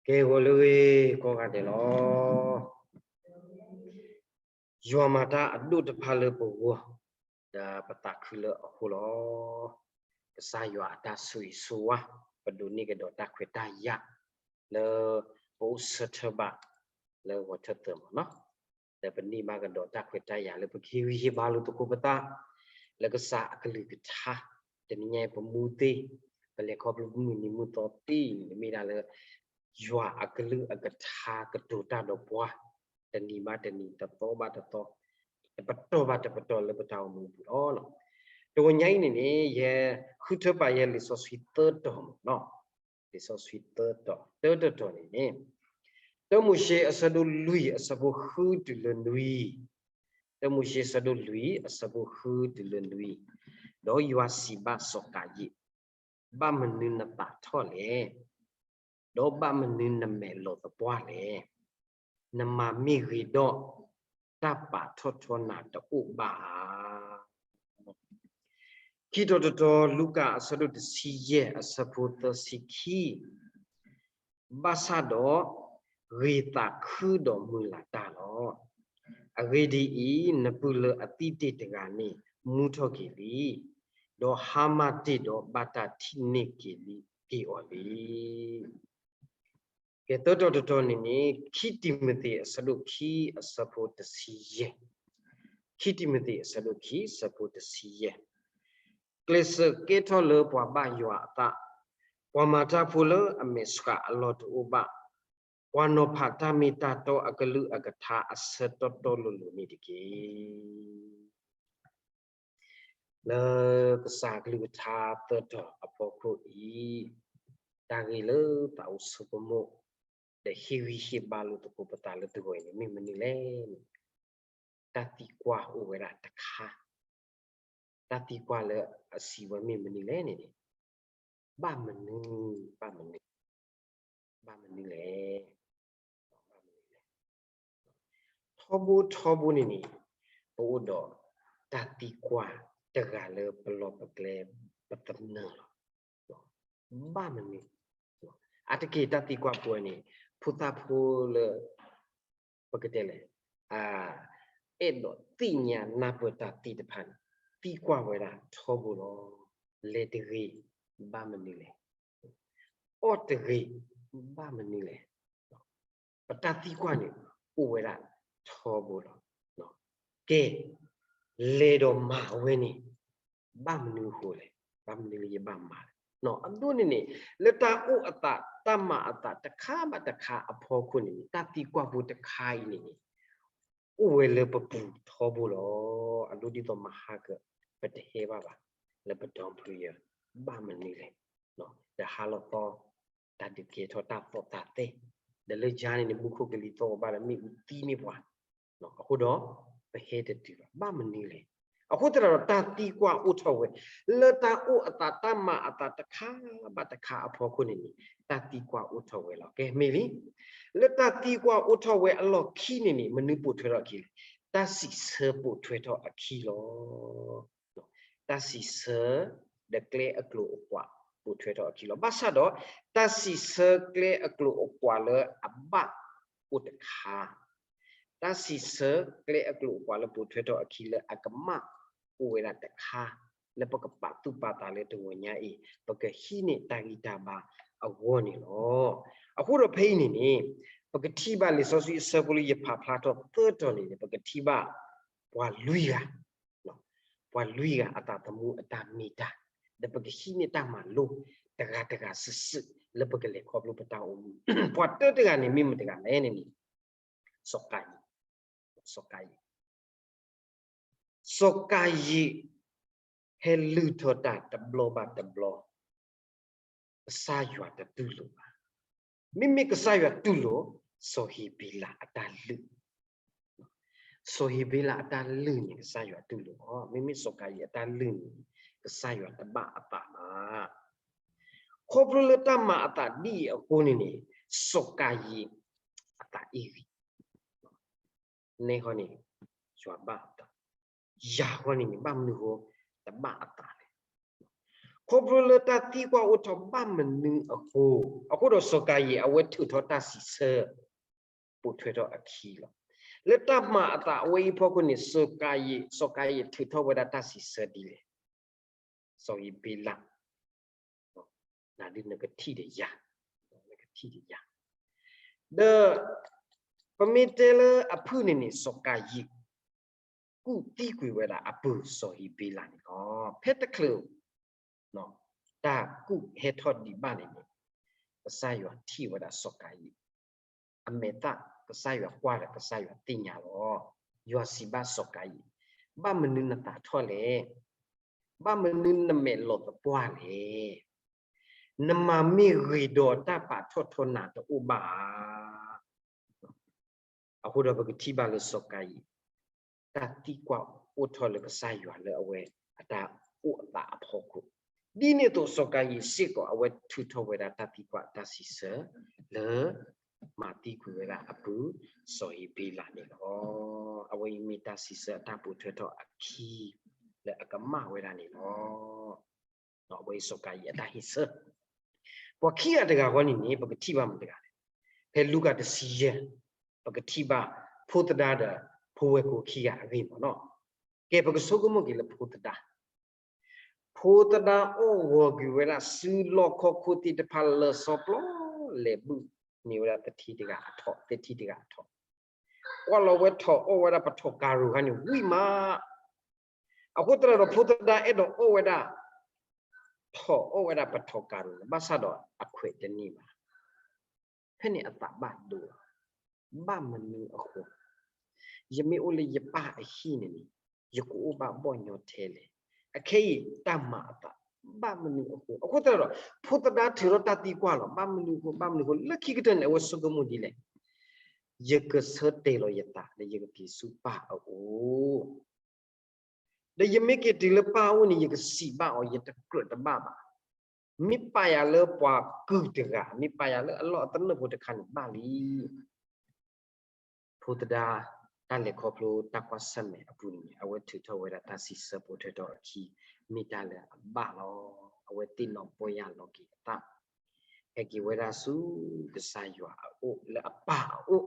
ကဲ ဂီၤလၢအဂ့ၤကိးဂၤဒဲးလီၤ. ယွၤမၤတၢ်အဒိၣ်တဖၣ်လၢပဂီၢ်, ဒီးပသးခုလၢအဃိလီၤ. ကစၢ်ယွၤအတၢ်ဆိၣ်ဂ့ၤဆိၣ်ဝါ, ပဒိးန့ၢ်ကဒီးတၢ်ခွဲးတၢ်ယာ်လၢပအိၣ်ဆၢထၢၣ်ဘၣ်လၢဂီၤထၢၣ်သၢမးနီၤ. ဒီးပန့ၢ်ဘၣ်ကဒီးတၢ်ခွဲးတၢ်ယာ်လၢပကဟ့ၣ်ဂံၢ်ဟ့ၣ်ဘါလိာ်သကိးပသး လၢကစၢ်အကလုၢ်ကထါ, တနံၤညါအံၤပမူသ့ၣ်, ပလဲၤခီဖျိမုၢ်နံၤမုၢ်သီသ့ၣ်န့ၣ် မ့ၢ်ဒၣ်လၢ ယွၤအကလုၢ်အကထါကတိၤတၢ်ဒီးပှၤ, တနံၤဘၣ်တနံၤ, တသီဘၣ်တသီ, တပတီၢ်ဘၣ်တပတီၢ်လၢပတၢ်အိၣ်မူအပူၤလီၤ. တဂီၤညါအံၤန့ၣ်န့ၣ် ယဃုထၢပာ်ယဲလံာ်စီဆှံသၢတီၤမးနီၤ. လံာ်စီဆှံသၢတီၤ, တၢတတီၤန့ၣ်န့ၣ်, တၢမိၤၡ့အဆၢဒိၣ်လွံၢ်အဆၢဖိဃုတုၤလၢနွံ, တၢမိၤၡ့အဆၢဒိၣ်လွံၢ်အဆၢဖိဃုတုၤလၢနွံ, ဒီးယွၤစံးဘၣ်စီၤကၤယံၣ်, ဘၣ်မနုၤနသးထီၣ်လဲၣ်, ဒီးဘၣ်မနုၤနမဲာ်လီၤသပှၢ်လဲၣ်. နမၤမ့ၢ်ဂ့ၤဒီး, တၢ်ပာ်ထီၣ်ထီနၤတအိၣ်ဘၣ်ဧါ. ခံတီၤတတီၤ လူၤကၣ်အဆၢဒိၣ်တဆံယဲၢ်အဆၢဖိသၢဆံခံ, ဘၣ်ဆၣ်ဒီး, ဂ့ၤသးခုဒီးမုာ်လၤတၢ်လီၤ. အဂ့ၢ်ဒ်အံၤ, နပုၢ်လၢအသံတ့ၢ်တဂၤန့ၣ် မူထီၣ်က့ၤလံ, ဒီးဟါမၢ်တ့ၢ်ဒီးဘၣ်တၢ်ထံၣ်န့ၢ်က့ၤလံ, က့ၤအီၤလံ. ကဲ သၢတီၤတတီၤန့ၣ်န့ၣ် ခံတံၤမသ့းအဆၢဒိၣ်ခံအဆၢဖိတဆံယဲၢ်, ခံတံၤမသ့းအဆၢဒိၣ်ခံအဆၢဖိတဆံယဲၢ်, ကျဲးစၢးကဲထီၣ်လၢပှၤဘၣ်ယွၤအသး, ပှၤမၤတၢ်ဖိလၢအမဲာ်ဆှးအလီၢ်တအိၣ်ဘၣ်, ပှၤနီၤဖးတၢ်မ့ၢ်တၢ်တီအကလုာ်အကထါအဆၢတီတီလိၤလိၤန့ၣ်တက့ၢ်. လၢကစၢ်ကလုၢ်ကထါသၢတီၤအဖီခိၣ်အံၤ, တၢ်ဂ့ၢ်လၢသးအိၣ်ဆိကမိၣ်, ဒီးဟ့ၣ်ဂံၢ်ဟ့ၣ်ဘါလိာ်သကိးပသးလၢတဂီၤအံၤန့ၣ် မ့ၢ်မနုၤလဲၣ်န့ၣ်, တၢ်သံကွၢ်အိၣ်ဝဲဒၣ်တခါ, တၢ်သံကွၢ်လၢအစံးဝဲမ့ၢ်မနုၤလဲၣ်န့ၣ်န့ၣ်, ဘၣ်မနုၤ, ဘၣ်မနုၤ, ဘၣ်မနုၤလဲၣ်, ဘၣ်မနုၤလဲၣ်. ထီဘိထီဘိန့ၣ်န့ၣ်, ပအိၣ်ဒီးတၢ်သံကွၢ်တဂၤလၢပလီၢ်ပကျဲပသနၢၣ်လီၤ. ဘၣ်မနုၤ, အါတက့ၢ်တၢ်သံကွၢ်ပဝဲန့ၣ်, ဖိသၣ်ဖိလၢ ပကတဲလဲၣ်, အဲၣ်ဒိးသ့ၣ်ညါနၢ်ပၢၢ်တၢ်သ့ၣ်တဖၣ်န့ၣ်, သံကွၢ်ဝဲဒၣ်ထီဘိလီၤ. လဲၤတဂ့ၤ, ဘၣ်မနုၤလဲၣ်. အီၣ်တဂ့ၤ, ဘၣ်မနုၤလဲၣ်. ပတၢ်သံကွၢ်န့ၣ် အိၣ်ဝဲဒၣ်ထီဘိလီၤ. ကဲ, လဲၤဒီးမၤဝဲန့ၣ်, ဘၣ်မနုၤအဃိလဲၣ်, ဘၣ်မနုၤလၢယဘၣ်မၤလဲၣ်. အဒိန့ၣ်န့ၣ်, လၢတၢ်အိၣ်အသးတၢ်မၤအသးတခါဘၣ်တခါအဖီခိၣ်န့ၣ်န့ၣ်, တၢ်သံကွၢ်ဖိတခါအံၤန့ၣ်န့ၣ်, အိၣ်ဝဲလၢပပူၤထီဘိလီၤ. အဒိဒ်သိးမဟါက ပတဟဲဘၣ်ဘၣ်, လၢပဒီပုၢ်ယၢ, ဘၣ်မနုၤလဲၣ်. ဒီးဟါလီၤသီ, တၢ်ဒုးကဲထီၣ်တၢ်သီၣ်တၢ်သဲ, ဒီးလၢယၤန့ၣ်န့ၣ် မူခိၣ်ကလံၤသီၣ်ဘၣ်ဒီးမ့ၣ်အူသံန့ၢ်ပှၤ, အဃိဒီး, ပဟဲတတုၤဘၣ်, ဘၣ်မနုၤလဲၣ်. အဃိသတးဒီးတၢ်သံကွၢ်အိၣ်ထီၣ်ဝဲ, လၢတၢ်အိၣ်အသးတၢ်မၤအသးတခါဘၣ်တခါအဖီခိၣ်န့ၣ်န့ၣ်, တၢ်သံကွၢ်အိၣ်ထီၣ်ဝဲလီၤ. ကဲ မ့ၢ်လံ, လၢတၢ်သံကွၢ်အိၣ်ထီၣ်ဝဲအလီၢ်ခံန့ၣ်န့ၣ် မနုၤပိာ်ထွဲထီၣ်အခံလဲၣ်. တၢ်စံးဆၢပိာ်ထွဲထီၣ်အခံလီၤ. တၢ်စံးဆၢ, ဒီးကျဲအကျိၤအကွာ်ပိာ်ထွဲထီၣ်အခံလီၤ. ဘၣ်ဆၣ်ဒီး, တၢ်စံးဆၢကျဲအကျိၤအကွာ်လၢအဘၣ်အိၣ်တခါ, တၢ်စံးဆၢကျဲအကျိၤအကွာ်လၢပိာ်ထွဲထီၣ်အခံလၢအကမၣ်အိၣ်ဝဲဒၣ်တခါ, လၢပကပာ်သူၣ်ပာ်သးလၢတဂီၤညါအံၤ, ပကဟံးန့ၢ်တၢ်ဂံၢ်တၢ်ဘါအဂီၢ်န့ၣ်လီၤ. အဃိဒီးဖဲအံၤန့ၣ်န့ၣ်, ပကထံၣ်ဘၣ်လံာ်စီဆှံအဆၢဖိလၢယဖးဖျါထီၣ်သၢတီၤန့ၣ်န့ၣ် ပကထံၣ်ဘၣ်, ပှၤလွံၢ်ဂၤ ပှၤလွံၢ်ဂၤအသးသမူအတၢ်မ့ၢ်တၢ်, ဒီးပကဟံးန့ၢ်တၢ်မၤလိ, တဂၤတဂၤစုာ်စုာ်လၢပကလဲၤခီဖျိပတၢ်အိၣ်မူ, ပှၤတၢတဂၤန့ၣ်မ့ၢ်မတၤတဂၤလဲၣ်န့ၣ်န့ၣ်, စီၤကၤယံၣ်, စီၤကၤယံၣ်, စီၤကၤယံၣ်, ဟဲလုၢ်ထီၣ်တၢ်တဘျီဘၣ်တဘျီ, ကစၢ်ယွၤတတူၢ်လိာ်ဘၣ်. မ့မ့ၢ်ကစၢ်ယွၤတူၢ်လိာ်, စီၤဟ့းဘ့လးအတၢ်လုၢ်, စီၤဟ့းဘ့လးအတၢ်လုၢ်န့ၣ် ကစၢ်ယွၤတူၢ်လိာ်အီၤ, မ့မ့ၢ်စီၤကၤယံၣ်အတၢ်လုၢ်န့ၣ်, ကစၢ်ယွၤတဘၣ်အသးဘၣ်. ခီဖျိလၢတၢ်မၤအသးဒ်အံၤအဃိန့ၣ်န့ၣ်, စီၤကၤယံၣ်အသးအ့ၣ်ဂံၢ် နဲဃီန့ၣ်, ယွၤဘၣ်အသး, ယၤဃီန့ၣ်န့ၣ် ဘၣ်မနုၤဃိတဘၣ်အသးလဲၣ်. ခီဖျိလၢတၢ်သံကွၢ်အိၣ်ထီၣ်ဘၣ်မနုၤအဃိ, အဃိဒီးစီၤကၤယံၣ်အဝဲထုးထီၣ်တၢ်စံးဆၢ ပိာ်ထွဲထီၣ်အခံလီၤ. လၢတၢ်မၤအသးအဝဲအံၤအဖီခိၣ်န့ၣ် စီၤကၤယံၣ်, စီၤကၤယံၣ်ထုးထီၣ်ဝဲဒၣ်တၢ်စံးဆၢဒ်လဲၣ်. စီၤဧ့ၤဘ့လး, နဒုးနကထံၣ်ဒီးယၤ, နကထံၣ်ဒီးယၤ, ဒီး ပမ့ၢ်တဲလၢအဖုၣ်န့ၣ်န့ၣ် စီၤကၤယံၣ် ကူၣ်သံကွံာ်ဝဲဒၣ်အပုၢ်စီၤဧ့ၤဘ့လးန့ၣ်လီၤ. ဖဲတချုး တၢ်ကူၣ်ဟဲထီၣ်ဒံးဘၣ်န့ၣ်န့ၣ်, ကစၢ်ယွၤထံၣ်ဝဲဒၣ်စီၤကၤယံၣ်, အမဲာ်သၣ်ကစၢ်ယွၤကွၢ်ဒီးကစၢ်ယွၤသ့ၣ်ညါလီၤ. ယွၤစံးဘၣ်စီၤကၤယံၣ်, ဘၣ်မနုၤနသးထီၣ်လဲၣ်. ဘၣ်မနုၤနမဲာ်လီၤသပှၢ်လဲၣ်. နမၤမ့ၢ်ဂ့ၤဒီးတၢ်ပာ်ထီၣ်ထီနၤတအိၣ်ဘၣ်ဧါ. အဃိဒီးပကထံၣ်ဘၣ်လၢစီၤကၤယံၣ် တၢ်သံကွၢ်အိၣ်ထီၣ်လၢကစၢ်ယွၤလၢအဝဲအတၢ်အိၣ်အသးအဖီခိၣ်, ဒ်န့ၣ်အသိးစီၤကၤယံၣ်စ့ၢ်ကီး အဝဲထုးထီၣ်ဝဲဒၣ်တၢ်သံကွၢ်တၢ်စံးဆၢ လၢ မၤသံကွံာ်ဝဲဒၣ်အပုၢ်စီၤဧ့ၤဘ့လးန့ၣ်လီၤ. အဝဲအံၤမ့ၢ်တၢ်စံးဆၢအတၢ်ပိာ်ထွဲထီၣ်အခံ လၢအကမၣ်ဝဲဒၣ်န့ၣ်လီၤ. အဝဲအံၤစီၤကၤယံၣ်အတၢ်ဟ့ၣ်ဆၢ ပှၤခံဂၤတဂၤဃီန့ၣ်န့ၣ် ပကထံၣ်ဘၣ်မတၤတဂၤလဲၣ်. ဖဲလူၤကၣ်တဆံယဲၢ် ပကထံၣ်ဘၣ် ဖိသဒါဒီးဖိဝဲၢ်ကိာ်ခံဂၤအဂ့ၢ်မ့ၢ်နီၤ. ကဲ ပကဆိကမိၣ်က့ၤလၢဖိသဒါ, ဖိသဒါအီၣ်ဂီၤကွံာ်ဝဲဒၣ်စုလီၢ်ခီၣ်ခိၣ်သ့ၣ်တဖၣ်လၢာ်ဆီပျီ လဲၤဘုၣ်န့ၢ်ဝဲဒၣ်သထံတဂၤအထိး သထံတဂၤအထိး, ကွၢ်လီၤဝဲထိးအီၣ်ဝဲဒၣ်ပထိးကၤရိၤခါန့ၣ်ဝံၣ်မး အဃိသတးဒီးဖိသဒါအဲၣ်ဒိးအီၣ်ဝဲဒၣ် ထိးအီၣ်ဝဲဒၣ်ပထိးကၤရိၤန့ၣ် ဘၣ်ဆၣ်ဒီးအခွဲးတန့ၢ်ဘၣ်. ဖဲန့ၣ်အသးဘၣ်ဒိလီၤ. ဘၣ်မနုၤအဃိ, ယမ့ၢ်အိၣ်လၢယပၢ်အဟံၣ်န့ၣ်န့ၣ် ယကအိၣ်ဘၣ်ဘီၣ်ညီထဲလဲၣ်. အခဲအံၤတၢ်မၤအသး ဘၣ်မနုၤအဃိ, အဃိသတးဒီး ဖိသဒါထုးထီၣ်တၢ်သံကွၢ်လီၤ. ဘၣ်မနုၤအဃိ, ဘၣ်မနုၤအဃိ, လၢခံကတၢၢ်န့ၣ် အဝဲဆိကမိၣ်ဒ်လဲၣ်, ယကဆၢတဲာ်လီၤယသး လၢယကက့ၤဆူပၢ်အအိၣ် ဒီးယမ့ၢ်က့ၤတုၤလၢပၢ်အအိၣ်န့ၣ် ယကစံးဘၣ်အီၤ ယတကြၢးတဘၣ်ဘၣ်. မ့ၢ်ပာ်ယၤလၢပှၤကုၢ်တဂၤ, မ့ၢ်ပာ်ယၤလၢအလီၢ်အသနၢၣ်ဖိတခါန့ၣ်ဘၣ်လံ. ဖိသဒါ တၢ်လဲၤခီဖျိတၢ်ကွၢ်ဆၢၣ်မဲာ်အပူၤန့ၣ် အဝဲထုးထီၣ်ဝဲဒၣ်တၢ်စံးဆၢပိာ်ထွဲထီၣ်အခံ မ့ၢ်တၢ်လၢအဘၣ်လီၤ. အဝဲသ့ၣ်နီၣ်ပီၢ်ယၢ်လီၤက့ၤအသး ဟဲက့ၤဝဲဒၣ်ဆူကစၢ်ယွၤအအိၣ်လၢအပၢ်အအိၣ်,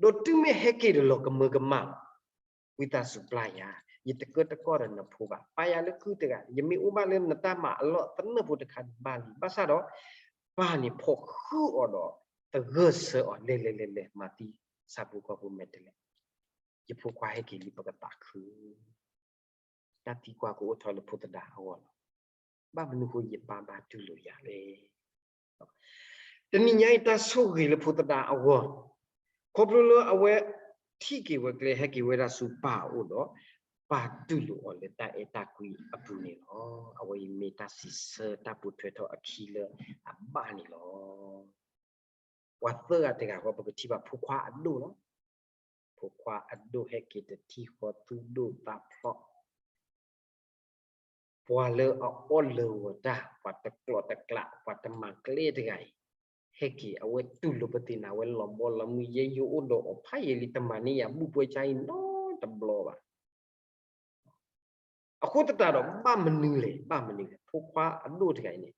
ဒီးတုၤမ့ၢ်ဟဲက့ၤဒီးလီၤကမၢကမၣ်လီၤ. ဝံသးစူၤပျၢ်ယၤ, ယတကၢတကီၢ်ဒီးနဖိဘၣ်. ပာ်ယၤလၢကုၢ်တဂၤ, ယမ့ၢ်အိၣ်ဘၣ်လၢနတၢ်မၤအလီၢ်သနၢၣ်ဖိတခါန့ၣ်ဘၣ်လံ. ဘၣ်ဆၣ်ဒီး ပၢ်န့ၣ်ဖီၣ်ဃုာ်အီၤဒီး သဂၢၢ်ဆၢအီၤ လဲၤလဲၤလဲၤလဲၤ မၤသံဆၣ်ဖိကီၢ်ဖိမဲာ်တဲးလဲး, ယဖိခွါဟဲက့ၤလံ ပကသးခု တၢ်သံကွၢ်ကအိၣ်ထီၣ်လၢဖိသဒါအဂီၢ်လီၤ. ဘၣ်မနုၤအဃိယပၢ်ဘၣ်တူၢ်လိာ်ယၤလဲၣ်. တနံၤညါအံၤတၢ်ဆိၣ်ဂ့ၤလၢဖိသဒါအဂီၢ်, ခီဖျိလၢအဝဲထံၣ်က့ၤဝဲကျဲ ဟဲက့ၤဝဲဒၣ်ဆူပၢ်အအိၣ်ဒီး ပၢ်တူၢ်လိာ်အီၤလၢတၢ်အဲၣ်တၢ်ကွံအပူၤန့ၣ်လီၤ. အဝဲအံၤမ့ၢ်တၢ်စံးဆၢတၢ်ပိာ်ထွဲထီၣ်အခံလၢအဘၣ်န့ၣ်လီၤ. ပှၤသၢဂၤတဂၤဃီ ပကထံၣ်ဘၣ်ဖိခွါအဒိၣ်လီၤ. ဖိခွါအဒိၣ်ဟဲက့ၤတထံၣ်ဃီသူၣ်ဒိၣ်သးဖျိး ပှၤလၢအအီၣ်လၢာ်ဂီၤတၢ် ပှၤတကျိးတကျး ပှၤတမၤကျဲတဂၤအံၤ ဟဲက့ၤ အဝဲတူၢ်လိာ်ပသ့ၣ်နၤဝဲလီၤဘီလီၤမုၢ် ယဲယအိၣ်ဒီးအီၤဖးယံာ်လံ တမၤန့ၢ်ယၤဘူၣ်ပှဲၤဆါအံၤနီတဘျီဘၣ်. အဃိသတးဒီး ဘၣ်မနုၤလဲၣ် ဘၣ်မနုၤလဲၣ် ဖိခွါအဒိၣ်တဂၤအံၤန့ၣ်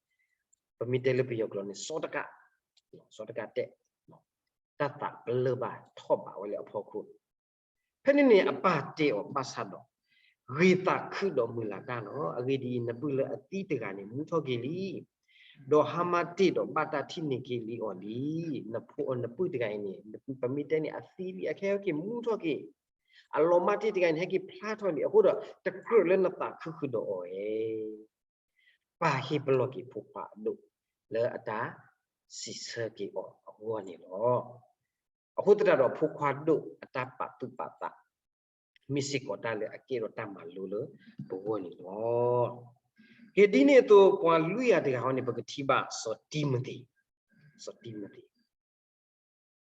ပမ့ၢ်တဲလၢပယီၤကျိာ်န့ၣ် စီတကး, စီတကးတဲာ်, တၢ်သးပလၢၢ်ဘၣ်ထီၣ်ဘးဝဲလၢအဖီခိၣ်န့ၣ် ဖဲန့ၣ်န့ၣ် အပၢ်တဲအီၤဘၣ်ဆၣ်ဒီး ဂ့ၤသးခုဒီးမုာ်လၤတၢ်လီၤ. အဂ့ၢ်ဒ်အံၤ, နပုၢ်လၢအသံတဂၤန့ၣ် မူထီၣ်က့ၤလံ, ဒီးဟါမၢ်တ့ၢ်ဒီးဘၣ်တၢ်ထံၣ်န့ၢ်က့ၤလံအီၤလံ. နဖိအီၤနပုၢ်တဂၤအံၤန့ၣ် ပမ့ၢ်တဲန့ၣ် အသံလံ အခဲဟဲက့ၤမူထီၣ်က့ၤ, အလီၤမၢ်တ့ၢ်တဂၤအံၤန့ၣ် ဟဲက့ၤဖျါထီၣ်လံ. အဃိဒီး တကြၢးလၢနသးခုဃုာ်ဒီးအီၤဧါ. ပၢ်ဟ့ၣ်ပလီၢ်က့ၤဖိခွါအဒိၣ် လၢအတၢ်စံးဆၢက့ၤအီၤအဂီၢ်န့ၣ်လီၤ. အဃိသတးဒီး ဖိခွါဒိၣ်အတၢ်ပာ်သူၣ်ပာ်သး မ့ၢ်စ့ၢ်ကီးတၢ်လၢအကဲထီၣ်တၢ်မၤလိလၢပဂီၢ်န့ၣ်လီၤ. ကဲ ဒ်န့ၣ်အသိး ပှၤလွံၢ်ဂၤတဂၤဃီန့ၣ် ပကထံၣ်ဘၣ်စီၤတံမသ့း, စီၤတံမသ့း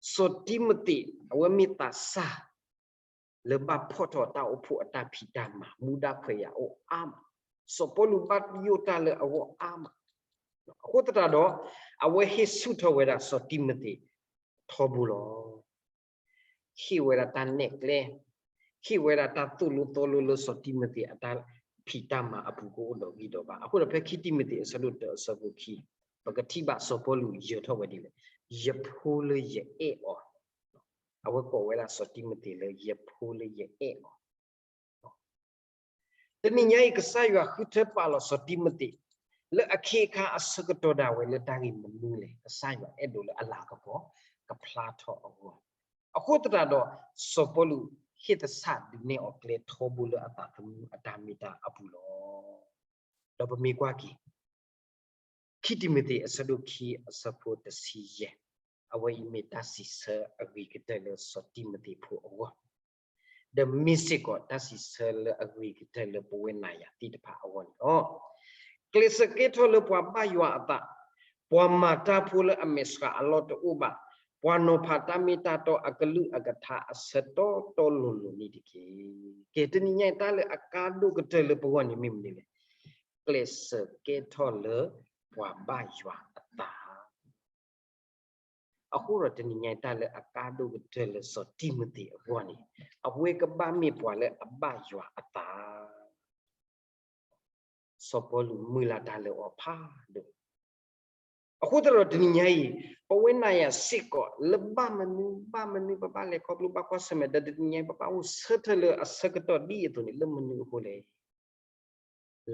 စီၤတံမသ့း အဝဲမ့ၢ်သးစၢ် လၢဘၣ်ဖီၣ်ထီၣ်တၢ်အိၣ်ဖှိၣ်အတၢ်ဖံးတၢ်မၤ မူဒါခွဲးယာ်အိၣ်အါမး, စီၤပီလူးဘၣ်ယိၣ်တၢ်လၢအဂီၢ်အါမး, အဃိသတးဒီး အဝဲဟ့ၣ်ဆူၣ်ထီၣ်ဝဲဒၣ်စီၤတံမသ့း ထီဘိလီၤ. ဟ့ၣ်ဝဲဒၣ်တၢ်နဲၣ်ကျဲ, ဟ့ၣ်ဝဲဒၣ်တၢ်သိၣ်လိသီလိလၢစီၤတံမသ့းအတၢ် ဖံးတၢ်မၤအပူၤကအိၣ်ဒီးဂံၢ်ဒီးဘါ. အဃိဒီးဖဲခံတံၤမသ့းအဆၢဒိၣ်တၢအဆၢဖိခံ, ပကထံၣ်ဘၣ်စီၤပီလူးယၢၤထီၣ်ဝဲဒ်လဲၣ်, ယဖိလၢယအဲၣ်အီၤ, အဝဲကိးဝဲဒၣ်စီၤတံၤမသ့းလၢယဖိလၢယအဲၣ်အီၤ တနံၤညါအံၤ ကစၢ်ယွၤဃုထၢပာ်လီၤစီၤတံၤမသ့း လၢအခ့အခါအဆၢကတီၢ်ဒၣ်ဝဲလၢတၢ်ဂ့ၢ်မနုၤလဲၣ်, ကစၢ်ယွၤအဲၣ်ဒိးလၢအလၤကပီၤ ကဖျါထီၣ်အဂီၢ်, အဃိသတးဒီး စီၤပီလူးဟ့ၣ်သဆၣ်ဒုးနဲၣ်အီၤကျဲထီဘိလၢအသးသမူအတၢ်မ့ၢ်တၢ်အပူၤလီၤ. ဒီးပမ့ၢ်ကွၢ်က့ၤ ခံတံၤမသ့းအဆၢဒိၣ်ခံအဆၢဖိတဆံယဲၢ်, အဝဲအံၤမ့ၢ်တၢ်စံးဆၢအဂ့ၤကတၢၢ်လၢစီၤတံၤမသ့းဖိအဂီၢ်, ဒီးမ့ၢ်စ့ၢ်ကီးတၢ်စံးဆၢလၢအဂ့ၤကတၢၢ်လၢပဝဲနၤယၤသ့ၣ်တဖၣ်အဂီၢ်န့ၣ်လီၤ. ကျဲးစၢးကဲထီၣ်လၢပှၤဘၣ်ယွၤအသး, ပှၤမၤတၢ်ဖိလၢအမဲာ်ဆှးအလီၢ်တအိၣ်ဘၣ်, ပှၤနီၤဖးတၢ်မ့ၢ်တၢ်တီအကလုာ်အကထါအဆၢတီတီလိၤလိၤန့ၣ်တက့ၢ်. ကဲ တနံၤညါအံၤ တၢ်လၢအကါဒိၣ်ကတၢၢ်လၢပဂီၢ်န့ၣ်မ့ၢ်မနုၤလဲၣ်, ကျဲးစၢးကဲထီၣ်လၢပှၤဘၣ်ယွၤအသး အဃိဒီးတနံၤညါအံၤ တၢ်လၢအကါဒိၣ်ကတၢၢ်လၢစီၤတံၤမသ့းအဂီၢ်န့ၣ်, အဝဲကဘၣ်မ့ၢ်ပှၤလၢအဘၣ်ယွၤအသး, စီၤပီလူးမုၢ်လၢ်တၢ်လၢအီၤဖးဒိၣ်, အဃိသတးဒီးတနံၤညါအံၤ, ပဝဲနၤယၤစ့ၢ်ကီး လၢဘၣ်မနုၤဘၣ်မနုၤ ပဘၣ်လဲၤခီဖျိဘၣ်ကွၢ်ဆၢၣ်မဲာ် ဒီးတနံၤညါအံၤ ပဘၣ်အိၣ်ဆၢထၢၣ်လၢအဆၢကတီၢ်ဒ်အံၤအသိးန့ၣ် လၢမနုၤအဃိလဲၣ်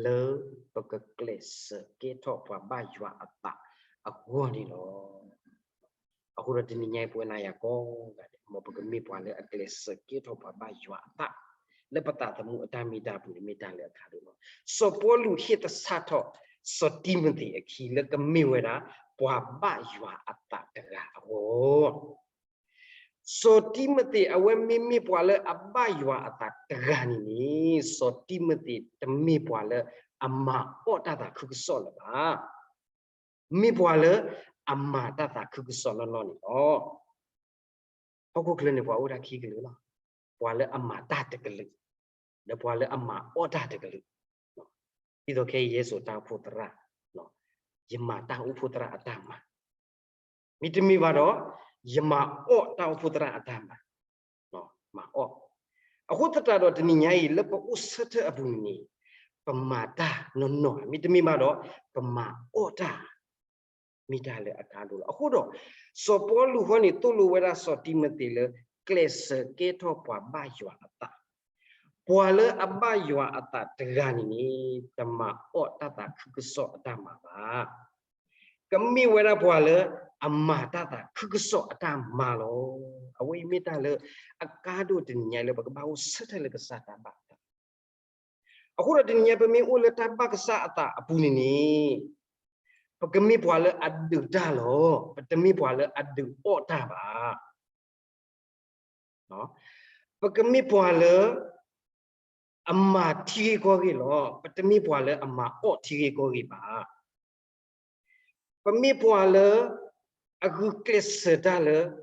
လၢပကကျဲးစၢးကဲထီၣ်ပှၤဘၣ်ယွၤအသးအဂီၢ်န့ၣ်လီၤ. အဃိဒီးတနံၤညါအံၤ ပဝဲနၤယၤကိးဂၤဒဲး မ်ပကမ့ၢ်ပှၤလၢအကျဲးစၢးကဲထီၣ်ပှၤဘၣ်ယွၤအသး လၢပသးသမူအတၢ်မ့ၢ်တၢ်ပူၤန့ၣ် မ့ၢ်တၢ်လၢအကါဒိၣ်လီၤ. စီၤပီလူးဟ့ၣ်သဆၣ်ထီၣ် စီၤတံၤမသ့းအခံ လၢကမ့ၢ်ဝဲဒၣ် ပှၤဘၣ်ယွၤအသးတဂၤအဂီၢ် စီၤတံၤမသ့း အဝဲမ့မ့ၢ်ပှၤလၢအဘၣ်ယွၤအသးတဂၤန့ၣ်န့ၣ် စီၤတံၤမသ့းတမ့ၢ်ပှၤလၢအမၤအီၣ်တၢ်သးခုကစီၣ်လၢၤဘၣ်. မ့ၢ်ပှၤလၢအမၤတၢ်သးခုကစီၣ်နီၢ်နီၢ်န့ၣ်လီၤ. ဟီၣ်ခိၣ်ချၢန့ၣ် ပှၤအိၣ်တၢ်ခံကလုာ်လီၤ. ပှၤလၢအမၤတၢ်တကလုာ်, ဒီးပှၤလၢအမၤအီၣ်တၢ်တကလုာ်. ဒ်သိးခဲအံၤယဲစိာ်တၢ်အိၣ်ဖှိၣ်သရၣ်, ယမၤတၢ်အိၣ်ဖှိၣ်သရၣ်အတၢ်မၤ မ့တမ့ၢ်ဘၣ်ဒီး ယမၤအီၣ်တၢ်အိၣ်ဖှိၣ်သရၣ်အတၢ်မၤ, မၤအီၣ်. အဃိသတးဒီးတနံၤညါအံၤ လၢပအိၣ်ဆၢထၢၣ်အပူၤန့ၣ် ပမၤတၢ်နီၢ်နီၢ်ဧါ, မ့တမ့ၢ်ဘၣ်ဒီး ပမၤအီၣ်တၢ် မ့ၢ်တၢ်လၢအကါဒိၣ်လီၤ. အဃိဒီး စီၤပီလူးဃီန့ၣ် သိၣ်လိဝဲဒၣ်စီၤတံၤမသ့းလၢ ကျဲးစၢးကဲထီၣ်ပှၤဘၣ်ယွၤအသး, ပှၤလၢအဘၣ်ယွၤအသးတဂၤန့ၣ်န့ၣ် တမၤအီၣ်တၢ်သးခုကစီၣ်အတၢ်မၤဘၣ်. ကမ့ၢ်ဝဲဒၣ်ပှၤလၢအမၤတၢ်သးခုကစီၣ်အတၢ်မၤလီၤ. အဝဲအံၤမ့ၢ်တၢ်လၢအကါဒိၣ်တနံၤညါလၢပကဘၣ်အိၣ်ဆၢထၢၣ်လၢကစၢ်တၢ်ဘၣ်အသး အဃိဒီးတနံၤညါ ပမ့ၢ်အိၣ်လၢတၢ်ဘၣ်ကစၢ်အသးအပူၤန့ၣ်န့ၣ် ပကမ့ၢ်ပှၤလၢအဒုးတၢ်လီၤ. ပတမ့ၢ်ပှၤလၢအဒုးအီၣ်တၢ်ဘၣ်. ပကမ့ၢ်ပှၤလၢ အမၤထံဂ့ၢ်ကီၢ်ဂ့ၢ်လီၤ. ပတမ့ၢ်ပှၤလၢအမၤအီၣ်ထံဂ့ၢ်ကီၢ်ဂ့ၢ်ဘၣ်. ပမ့ၢ်ပှၤလၢ အဂုာ်ကျဲးစၢးတၢ်လၢ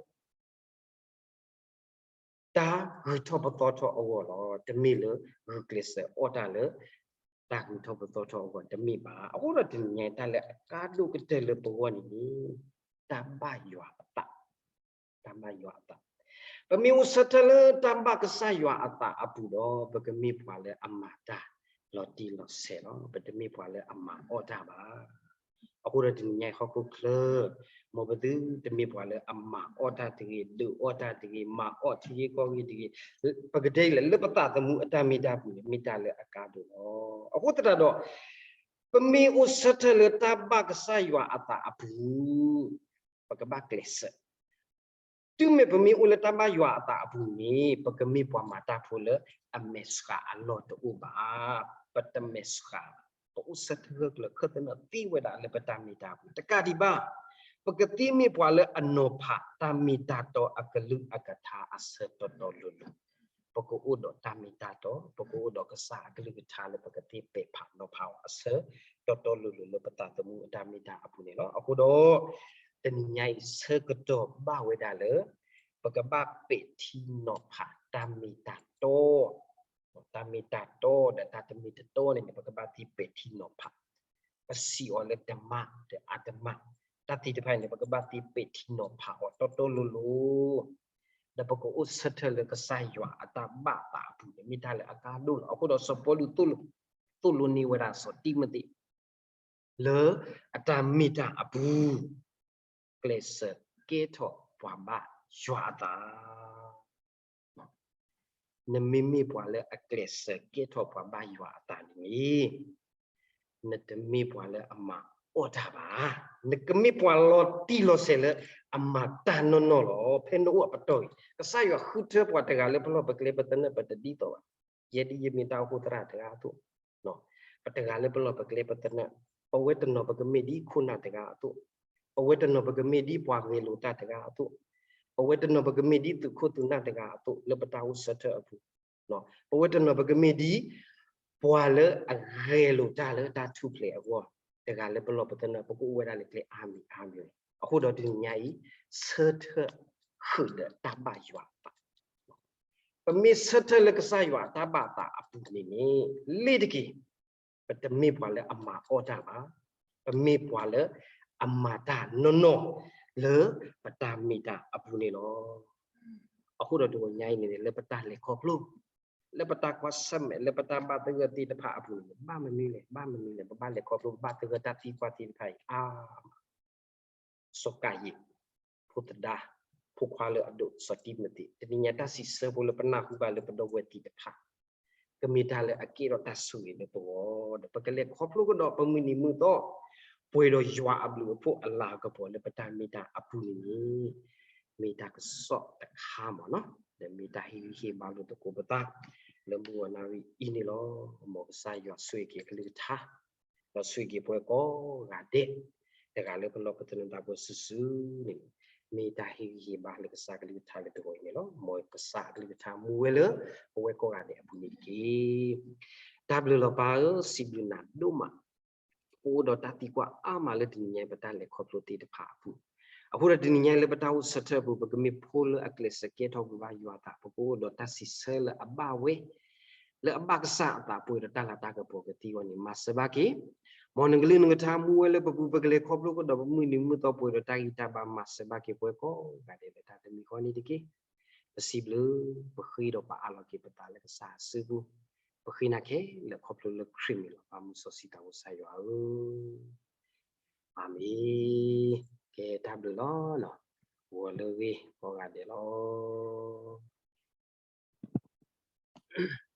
တၢ်ဂုၤထီၣ်ပသီထီၣ်အဂီၢ်လီၤ. တမ့ၢ်လၢဂုာ်ကျဲးစၢးအီၣ်တၢ်လၢ တၢ်ဂုၤထီၣ်ပသီထီၣ်အဂီၢ်တမ့ၢ်ဘၣ်. အဃိဒီးတနံၤညါတၢ်လၢအကါဒိၣ်ကတၢၢ်လၢပဂီၢ်န့ၣ်န့ၣ် တၢ်ဘၣ်ယွၤအသး, တၢ်ဘၣ်ယွၤအသး. ပမ့ၢ်အိၣ်ဆၢထၢၣ်လၢတၢ်ဘၣ်ကစၢ်ယွၤအသးအပူၤဒီး ပကမ့ၢ်ပှၤလၢအမၤတၢ်လီၤတံၢ်လီၤဆဲးလီၤ. ပတမ့ၢ်ပှၤလၢအမၤအီၣ်တၢ်ဘၣ်. အဃိဒီးတနံၤညါအံၤဟီၣ်ခိၣ်ချၢ မ်ပသုတမ့ၢ်ပှၤလၢအမၤအီၣ်တၢ်တဂ့ၤ, ဒုးအီၣ်တၢ်တဂ့ၤ, မၤအီၣ်ထံဂ့ၢ်ကီၢ်ဂ့ၢ်တဂ့ၤ, ပကတဲလဲၣ် လၢပသးသမူအတၢ်မ့ၢ်တၢ်ပူၤန့ၣ် မ့ၢ်တၢ်လၢအကါဒိၣ်လီၤ. အဃိသတးဒီး ပမ့ၢ်အိၣ်ဆၢထၢၣ်လၢတၢ်ဘၣ်ကစၢ်ယွၤအသးအပူၤ ပကဘၣ်ကျဲးစၢး တုၤမ့ၢ်ပမ့ၢ်အိၣ်လၢတၢ်ဘၣ်ယွၤအသးအပူၤန့ၣ် ပကမ့ၢ်ပှၤမၤတၢ်ဖိလၢအမဲာ်ဆှးအလီၢ်တအိၣ်ဘၣ်. ပတမဲာ်ဆှးဘၣ်. ပအိၣ်ဆၢထၢၣ်ဂၢၢ်ကျၢၤခၢၣ်သနၢၣ်သ့ဝဲဒၣ်လၢပတၢ်မ့ၢ်တၢ်ပူၤ တကးဒံးဘၣ် ပကသ့မ့ၢ်ပှၤလၢအနီၤဖးတၢ်မ့ၢ်တၢ်တီအကလုာ်အကထါအဆၢတီတီလိၤလိၤ ပကအိၣ်ဒီးတၢ်မ့ၢ်တၢ်တီ, ပကအိၣ်ဒီးကစၢ်အကလုၢ်ကထါလၢပကသ့ပဲာ်ဖးနီၤဖးအီၤအဆၢ တီတီလိၤလိၤလၢပသးသမူအတၢ်မ့ၢ်တၢ်အပူၤန့ၣ်လီၤ. အဃိဒီး တနံၤညါအံၤဆၢကတီၢ်ဘၣ်ဝဲဒၣ်လၢ ပကဘၣ်ပဲာ်ထံနီၤဖးတၢ်မ့ၢ်တၢ်တီ တၢ်မ့ၢ်တၢ်တီဒီးတၢ်တမ့ၢ်တတီန့ၣ်န့ၣ် ပကဘၣ်သ့ပဲာ်ထံနီၤဖး ပစံးအီၤလၢတမၣ်ဒီးအတမၣ်, တၢ်သ့ၣ်တဖၣ်န့ၣ် ပကဘၣ်သ့ပဲာ်ထံနီၤဖးအီၤတီတီလိၤလိၤ ဒီးပကအိၣ်ဆၢထၢၣ်လၢကစၢ်ယွၤအတၢ်ဘၣ်သးအပူၤန့ၣ် မ့ၢ်တၢ်လၢအကါဒိၣ်လီၤ. အဃိဒီးစီၤပီလူးသိၣ်လိ သိၣ်လိန့ၢ်ဝဲဒၣ်စီၤတံၤမသ့း လၢအတၢ်မ့ၢ်တၢ်အပူၤ ကျဲးစၢးကဲထီၣ်ပှၤဘၣ်ယွၤအသး. နမ့မ့ၢ်ပှၤလၢအကျဲးစၢးကဲထီၣ်ပှၤဘၣ်ယွၤအသးန့ၣ်န့ၣ် နတမ့ၢ်ပှၤလၢအမၤအီၣ်တၢ်ဘၣ်. နကမ့ၢ်ပှၤလီၤတံၢ်လီၤဆဲးလၢအမၤတၢ်နီၢ်နီၢ်လီၤ. ဖဲနအိၣ်အပတီၢ်အံၤ ကစၢ်ယွၤဃုထၢပှၤတဂၤလၢပလီၢ်ပကျဲပသနၢၣ် ပတဒ်သိးဘၣ်. ယဲဒ်ယမ့ၢ်တၢ်အိၣ်ဖှိၣ်သရၣ်တဂၤအသိး, ပတဂၤလၢပလီၢ်ပကျဲပသနၢၣ်, ပဝဲတနီၤပကမ့ၢ်ဒ်ခိၣ်နၢ်တဂၤအသိး, ပဝဲတနီၤပကမ့ၢ်ဒ်ပှၤဂဲၤလိာ်တၢ်တဂၤအသိး, ပဝဲတနီၤပကမ့ၢ်ဒ်သုးခိၣ်သုးနၢ်တဂၤအသိး လၢပတၢ်အိၣ်ဆၢထၢၣ်အပူၤ, ပဝဲတနီၤပကမ့ၢ်ဒ် ပှၤလၢအဂဲၤလိာ်တၢ်လၢတၢ်ထူၣ်ဖျဲးအဂီၢ် တဂၤလၢပလီၢ်ပသနၢၣ် ပကအိၣ်ဝဲဒၣ်လၢကျဲအါမံၤအါမံၤလီၤ. အဃိဒီးတနံၤညါအံၤ ဆၢထၢၣ်ဃုာ်ဒီးတၢ်ဘၣ်ယွၤအသး ပမ့ၢ်ဆၢထၢၣ်လၢကစၢ်ယွၤအတၢ်ဘၣ်သးအပူၤန့ၣ်န့ၣ် လ့ၤတက့ၢ်, ပတမ့ၢ်ပှၤလၢအမၤအီၣ်တၢ်ဘၣ်, ပမ့ၢ်ပှၤလၢအမၤတၢ်နီၢ်နီၢ်လၢပတၢ်မ့ၢ်တၢ်အပူၤန့ၣ်လီၤ. အဃိဒီးတနံၤညါအံၤန့ၣ် လၢပတၢ်လဲၤခီဖျိ လၢပတၢ်ကွၢ်ဆၢၣ်မဲာ် လၢပတၢ်ဘၣ်သဂၢၢ်သ့ၣ်တဖၣ်အပူၤန့ၣ် ဘၣ်မနုၤလဲၣ်, ဘၣ်မနုၤလဲၣ်, ပဘၣ်လဲၤခီဖျိ ပဘၣ်သဂၢၢ်တၢ်သံကွၢ်သ့ၣ်တဖၣ်အံၤအါမး စီၤကၤယံၣ်, ဖိသဒါ, ဖိခွါလၢအဒိၣ် စီၤတံၤမသ့း, တနံၤညါတၢ်စံးဆၢဖိလၢပနၢ်ဟူဘၣ်လၢပဒီပုၢ်ဝဲၢ်သ့ၣ်တဖၣ် ကမ့ၢ်တၢ်လၢအကဲထီၣ်တၢ်ဆိၣ်ဂ့ၤလၢပဂီၢ် ဒီးပကလဲၤခီဖျိကဒီးပမုၢ်နံၤမုၢ်သီ ပှဲၤဒီးယွၤအဘျုးအဖှိၣ်အလၤကပီၤလၢပတၢ်မ့ၢ်တၢ်အပူၤန့ၣ်န့ၣ် မ့ၢ်တၢ်ကစီၣ်တခါမးနီၤ, ဒီးမ့ၢ်တၢ်ဟ့ၣ်ဂံၢ်ဟ့ၣ်ဘါလိာ်သကိးပသး လၢမုၢ်ဂီၤနၣ်ရံၣ်အံၤန့ၣ်လီၤ. မ်ကစၢ်ယွၤဆိၣ်ဂ့ၤက့ၤအကလုၢ်ကထါ ဒီးဆိၣ်ဂ့ၤက့ၤပဝဲကိးဂၤဒဲး, တဂၤလၢပလီၢ်ပသနၢၣ်တၢ်ပှဲၤစုာ်စုာ်န့ၣ်, မ့ၢ်တၢ်ဟ့ၣ်ဂံၢ်ဟ့ၣ်ဘါလၢကစၢ်ကလုၢ်ကထါလၢတဂီၤအံၤန့ၣ်လီၤ. မ်ကစၢ်အကလုၢ်ကထါမူဝဲလၢပဝဲကိးဂၤဒဲးအပူၤန့ၣ်တက့ၢ်. တၢ်ဘျုးလီၤပၢ်ဧၢ, စံးဘျုးနၤဒိၣ်မး ပအိၣ်ဒီးတၢ်သံကွၢ်အါမးလၢတနံၤညါအံၤ ပတၢ်လဲၤခီဖျိသ့ၣ်တဖၣ်အပူၤ, အဃိဒီးတနံၤညါအံၤလၢပတၢ်အိၣ်ဆၢထၢၣ်အပူၤ ပကမ့ၢ်ဖိလၢအကျဲးစၢးကဲထီၣ်ပှၤဘၣ်ယွၤအသး, ပကအိၣ်ဒီးတၢ်စံးဆၢလၢအဘၣ်ဝဲ လၢအဘၣ်ကစၢ်အသးပှဲၤဒီးတၢ်လၤတၢ်ကပီၤကသ့အဂီၢ်န့ၣ် မၤစၢၤဘၣ်က့ၤ, မ်နကလုၢ်နကထါမူဝဲလၢပပူၤ ပကလဲၤခီဖျိကဒီးပမုၢ်နံၤမုၢ်သီပှဲၤဒီးတၢ်ဂံၢ်တၢ်ဘါ မၤစၢၤဘၣ်က့ၤပဝဲကိးဂၤဒဲးလၢတၢ်တမံၤဃီန့ၣ်တက့ၢ်. ပစံးဘျုး, ပဃ့ဒီးပအးလီၤက့ၤပသးလၢကစၢ်အစုပူၤ, ပဃ့နၤခဲလၢာ်ခီဖျိလၢခရံာ်မ့ၢ်လီၤ. ပၢ်မုၢ်စီဆှံသးဘိကစၢ်ယွၤဧၢ, အၤမ့ၣ်. ကဲတၢ်ဘျုးလီၤ, ဂီၤလၢအဂ့ၤကိးဂၤဒဲးလီၤ.